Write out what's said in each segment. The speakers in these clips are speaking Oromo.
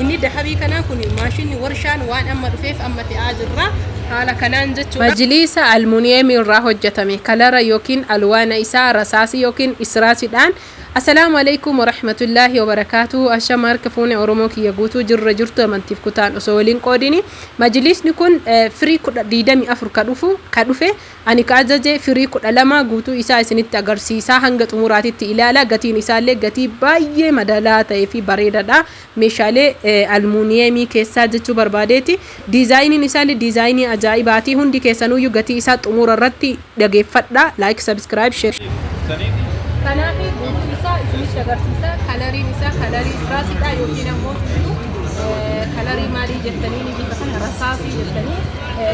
Inni dahabii kanaa kun maashinni warshaan waan amma dhufeef amma fe'aa jirra. Haala kanaan jechuudha. Majliisa almuniyeemii irraa hojjetame kalara yookiin alwaana isaa rasaasii yookiin israasidhaan. Assalaamu Aleykum Warahmatullaahi Wabarakaatuhu. Ashama harka fuune Oromoo kiyya guutuu jirra jirtu amantiif kutaan osoo waliin qoodini. Majliisni kun firii 24 ka dhufu ka dhufe. Ani ka ajaje firii 12 guutuu isaa isinitti agarsiisaa hanga xumuraatitti ilaala. Gatiin isaallee gatii baay'ee madalaa ta'ee fi bareedadha. Meeshaalee almuuniyeemii keessaa jechuu barbaadeeti. Diizaayiniin isaallee diizaayinii ajaa'ibaati. Hundi keessanuyyuu gatii isaa xumura irratti dhageeffadha. Like, subscribe, share. Kanaaf guutuu isaa isinitti agarsiisa. Kalariin isaa kalarii israasidha yookiin ammoo kalarii maalii jettanii ni bifa kana rasaasii jettanii.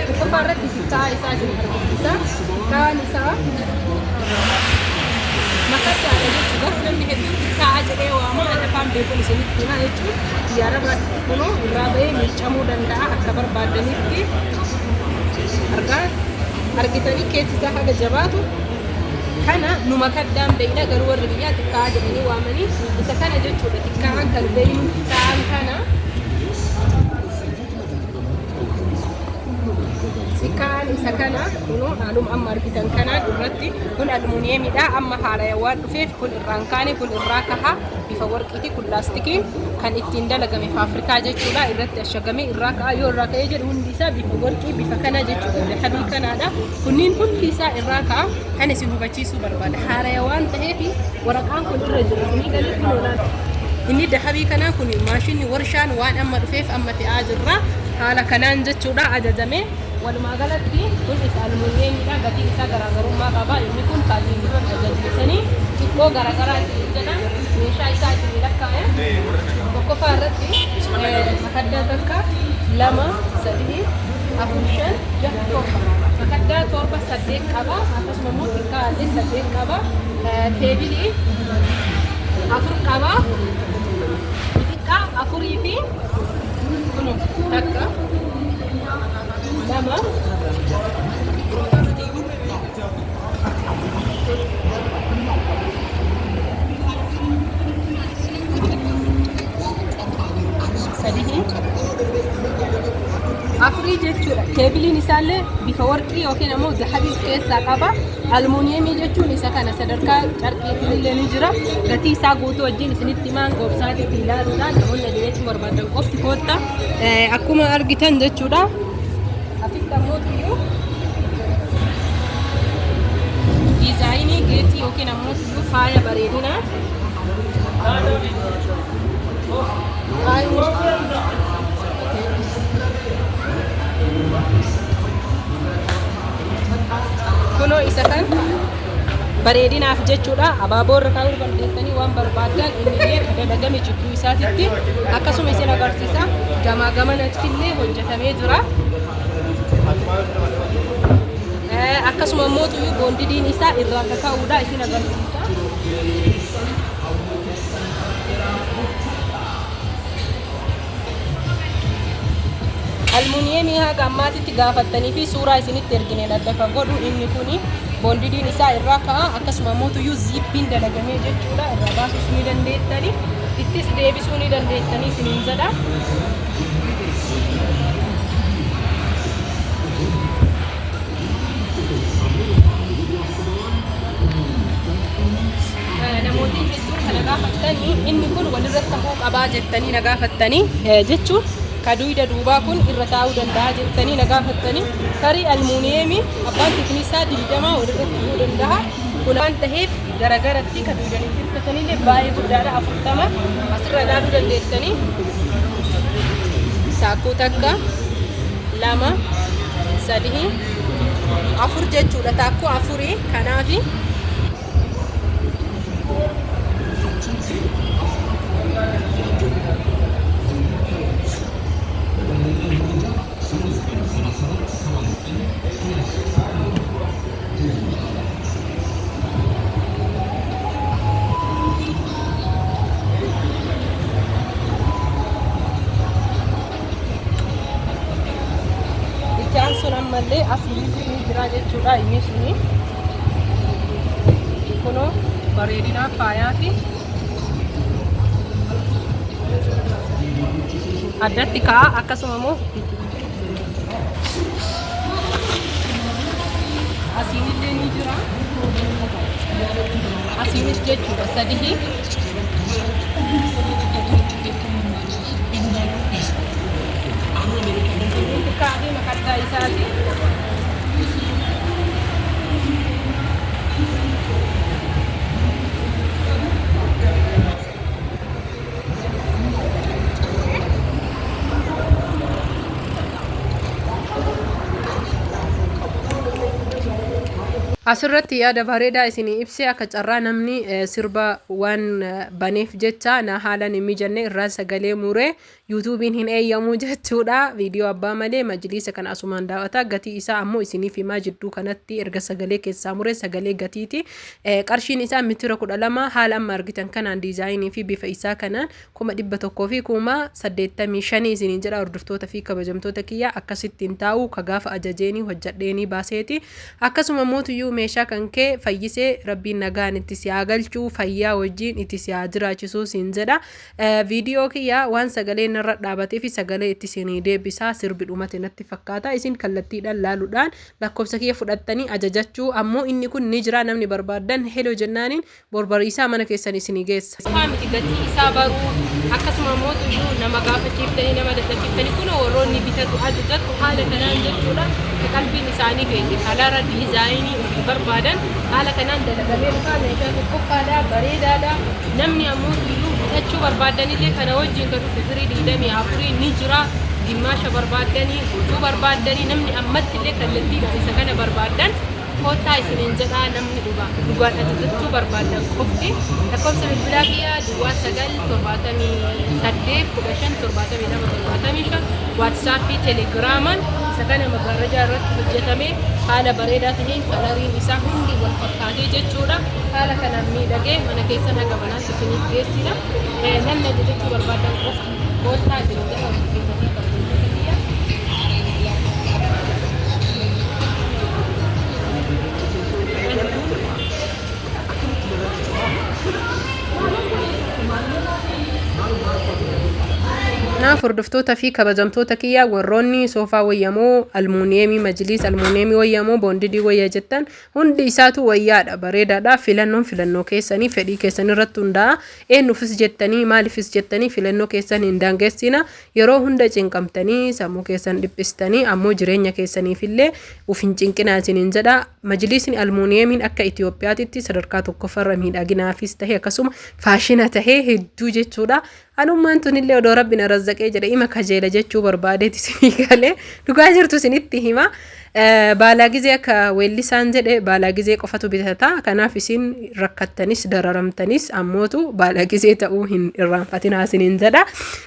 Tokkoffaa irratti xiqqaa isaa isin argisiisa. Xiqqaan isaa makaddaadha jechuudha. Garuu namni hedduun xiqqaa jedhee waama. Ani afaan beekuun isinitti hima jechuun biyya arabaatti kunoo irraa bahee miiccamuu danda'a akka barbaaddanitti. Argaa argitanii keessi isaa haga jabaatu kana nu makaddaan beekna, garuu warri biyyaa xiqqaa jedhanii waamanii isa kana jechuudha. Xiqqaan kan beeknu xiqqaan kana. Xiqqaan isa kana kunoo haaluma amma argitan kanaan irratti kun almuuniyeemidha. Amma haaraya waan dhufeef kun irraan kaane, kun irraa kaha, bifa warqiiti. Kun laastikiin kan ittiin dalagame faafrikaa jechuudha. Irratti ashagamee irraa ka'a. Yoo irraa ka'ee jedhu hundi isaa bifa warqii bifa kana jechuudha. Dahabii kanaadha. Kunniin hundi isaa irraa ka'a. Kan isin hubachiisuu barbaada. Haaraya waan ta'eef waraqaan kun irra jira. Isinii galee kunoo laata. Inni dahabii kanaa kun maashinni warshaan waan amma dhufeef amma fe'aa jirra. Haala kanaan jechuudha ajajame. Walumaa galatti kun isa almuuniyeemiidha. Gatiin isaa garaagarummaa qaba. Inni kun kaasiin dura ajajnisanii xiqqoo garaagaraa isin jedha. Meeshaa isaa isin lakkaa'e. Tokkoffaa irratti makaddaa takka, lama, sadii, afur, shan, jaha, torba. Makaddaa torba saddeet qaba. Akkasuma immoo xiqqaa illee saddeet qaba. Teebilii afur qaba. Xixiqqaa afurii fi kunoo takka, lama, sadii, afurii jechuudha. Teebiliin isaallee bifa warqii yookiin ammoo zahabii of keessaa qaba. Almuuniyeemii jechuun isa kana, sadarkaa carqiitiin illee ni jira. Gatii isaa guutuu wajjin isinitti himaan goobsaatiitti ilaaluudhaan namoonni ajajachuu barbaadan qofti kootta. Akkuma argitan jechuudha. Asitti ammoo tuyyuu diizaayinii geetii yookiin ammoo tuyyuu faaya bareedinaa. Kunoo isa kan bareedinaaf jechuudha. Abaaboo irra kaa'uu dandeessanii waan barbaaddan, inni illee kan dalagame jidduu isaatitti akkasuma isin agarsiisa. Gamaa gamanatti illee hojjetamee jira. Akkasuma immoo tuyyuu boondidiin isaa irraa kaka'uudha isin agarsiisa. Almuuniyeemii haga ammaatitti gaafattanii fi suuraa isinitti ergineen adda kan godhu inni kuni boondidiin isaa irraa ka'a. Akkasuma immoo tuyyuu ziippiin dalagamee jechuudha. Irraa baasuus ni dandeettani, ittis deebisuu ni dandeettanii isiniin jedha. Namootni hedduun kana gaafattanii, inni kun walirra ta'uu qabaa jettanii na gaafattanii jechuun, ka duyda duubaa kun irra taa'uu danda'a jettanii na gaafattanii, tarii almuuniyeemii abbaan tiknisaa 20 walirra ta'uu danda'a. Kun waan ta'eef garagaratti ka duydanii hirkatanillee baay'ee guddaadha, 40 asirra ilaaluu dandeessanii. Taakkuu takka, lama, sadii, afur jechuudha, taakkuu afurii kanaafi. Itti aansuun ammallee asii ni jira jechuudha. Inni suni kunoo bareedinaa faayaati. Addatti ka'a akkasuma immoo asiinillee ni jira. Asiinis jechuudha sadihi. Xiqqaa fi makaddaa isaati. Asirratti yaada bareedaa isinii ibsee akka carraa namni sirba waan baneef jecha na haalan hin mijanne irraan sagalee muree yuutuubiin hin eeyyamu jechuudha. Viidiyoo abbaa malee majliisa kana asumaan daawwataa gatii isaa ammoo isiniif himaa jidduu kanatti erga sagalee keessaa muree sagalee gatiiti. Qarshiin isaa mitira 12 haala amma argitan kanaan diizaayinii fi bifa isaa kanaan 100,000 fi 85,000 isiniin jedha. Hordoftoota fi kabajamtoota kiyya, akkasitti hin taa'u ka gaafa ajajeenii hojjadheenii baaseeti. Akkasuma mootuyyuu meeshaa kan kee fayyisee rabbiin nagaan itti si haa galchuu, fayyaa wajjiin itti si haa jiraachisuu siin jedha. Viidiyoo kiyya waan sagaleen narra dhaabatee fi sagalee itti isinii deebisaa sirbi dhumate natti fakkaata. Isin kallattiidhaan laaluudhaan lakkoofsa kiyya fudhattanii ajajachuu. Ammoo inni kun ni jira, namni barbaaddan heloo jennaaniin borbariisaa mana keessan isinii geessa. Qofaa miti gatii isaa baruu, akkasuma mootuyyuu nama gaafachiiftanii nama dadhabsiiftanii. Kunoo warroonni bitatu ajajattu haala kanaan jechuudha. Ka qalbiin isaanii feete kalara diizaayinii ofii barbaadan haala kanaan dalagamee dhufaa. Meeshaa tokkoffaadha, bareedaadha. Namni ammoo tuyyuu bitachuu barbaadanillee kana wajjin kan dhufe firii 24 ni jira. Gimmaasha barbaaddanii, guutuu barbaaddanii, namni ammatti illee kallattiidhaan isa kana barbaaddan koottaa isiniin jedhaa. Namni dhugaa dhugaan ajajachuu barbaadan qofti lakkoofsa bilbilaa kiyya 09 78 15 72 75 waatsaappii telegiraamaan isa kana magaarrajaa irratti hojjetame haala bareedaa ta'een kalariin isaa hundi wal fakkaatee jechuudha. Haala kanaan miidhagee mana keessan haga manaatti isiniif geessina. Namni ajajachuu barbaadan qofti koottaa isiniin jedha, hordoftoota fi kabajamtoota kiyya. Kanaaf hordoftoota fi kabajamtoota kiyya, warroonni soofaa wayyamoo almuuniyeemii majliis almuuniyeemii wayyamoo boondidii wayya jettan, hundi isaatu wayyaadha, bareedaadha. Filannoon filannoo keessanii fedhii keessan irratti hundaa'a. Eenyufis jettanii maaliifis jettanii filannoo keessan hin daangessina. Yeroo hunda cinqamtanii sammuu keessan dhiphistanii ammoo jireenya keessaniifillee uf hin cinqinaa isiniin jedha. Majliisni almuuniyeemiin akka Itoophiyaatitti sadarkaa tokkoffarra miidhaginaafis tahe akkasuma faashina tahee hedduu jechuudha. Anummaan tunillee odoo rabbi na razzaqee jedhe ima kajeela jechuu barbaadeeti isinii galee dhugaa jirtu isinitti hima. Baalaa gizee akka weellisaan jedhe baalaa gizee qofatu bitata. Kanaaf isin rakkattanis dararamtanis ammootu baalaa gizee ta'uu hin irraanfatinaa isiniin jedha.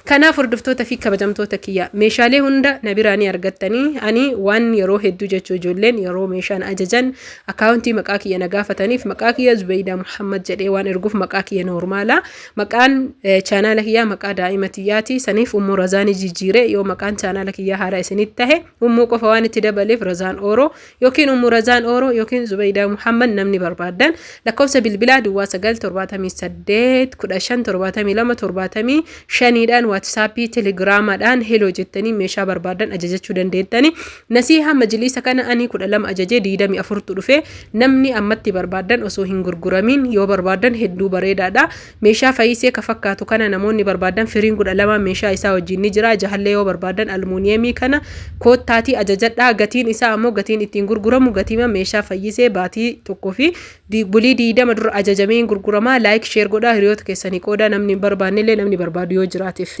Kanaaf hordoftoota fi kabajamtoota kiyya, meeshaalee hunda na biraa ni argattanii. Ani waan yeroo hedduu jechuu ijoolleen yeroo meeshaan ajajan akkaawuntii maqaa kiyya na gaafataniif maqaa kiyya Zubeeydaa Muhammad jedhee waan erguuf maqaa kiyya noormaala. Maqaan chaanaala kiyyaa maqaa daa'ima tiyyaati. Saniif Ummuu Razaanii jijjiire. Yoo maqaan chaanaala kiyyaa haaraa isinitti tahe Ummuu qofa waan itti dabaleef Razaan Ooroo yookiin Ummu Razaan Ooroo yookiin Zubaydaa Muhammad. Namni barbaaddan lakkoofsa bilbilaa 09 78 15 72 75 dhaan waatisaappii telegiraamaadhaan heloo jettanii meeshaa barbaaddan ajajachuu dandeettani. Nasiihaa majliisa kana ani 12 ajajee 24tu dhufe. Namni ammatti barbaaddan osoo hin gurguramiin yoo barbaaddan hedduu bareedaadha. Meeshaa fayyisee ka fakkaatu kana namoonni barbaadan firiin 12 meeshaa isaa wajjin ni jira. Jahallee yoo barbaadan almuuniyeemii kana koottaatii ajajadhaa. Gatiin isaa ammoo gatiin ittiin gurguramu gatiima meeshaa fayyisee baatii tokkoo fi bulii 20 dura ajajamee hin gurguramaa. Like, share godhaa, hiriyoota keessanii qoodaa, namni hin barbaannellee namni barbaadu yoo jiraateef.